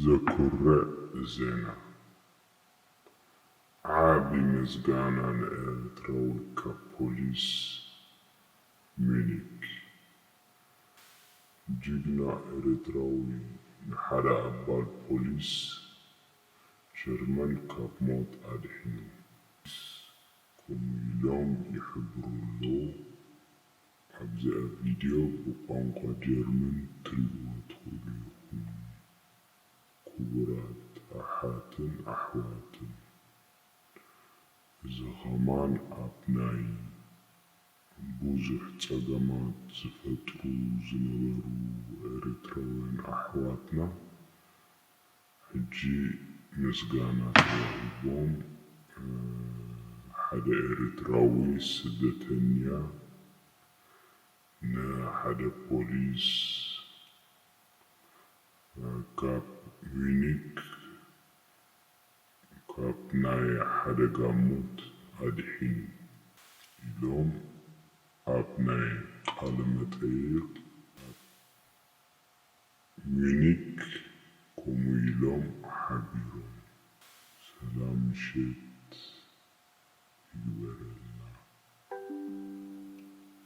ዘኩርዕ ዜና። ዓቢ ምስጋና ንኤርትራዊ ካብ ፖሊስ ሚኒክ። ጅግና ኤርትራዊ ንሓደ ኣባል ፖሊስ ጀርመን ካብ ሞት ኣድሒኑ። ከምኡ ኢሎም ይሕብሩ ኣለዉ። ኣብዚኣ ቪድዮ ብቋንቋ ጀርመን ትሪእዎ ትኽእሉ ኢኹም። ክቡራት ኣሓትን ኣሕዋትን፣ እዚ ኸማን ኣብ ናይ ብዙሕ ጸገማት ዝፈጥሩ ዝነበሩ ኤርትራውያን ኣሕዋትና፣ ሕጂ ምስጋና ተዋሂብዎም፣ እ፣ ሓደ ኤርትራዊ ስደተኛ ንሓደ ፖሊስ፣ እ፣ ካብ ሚኒክ ካብ ናይ ሓደጋ ሞት ኣድሒኑ ኢሎም ኣብ ናይ ቃለ መጠይቕ ሚኒክ ከምኡ ኢሎም ሓቢሮም። ሰላም ምሽት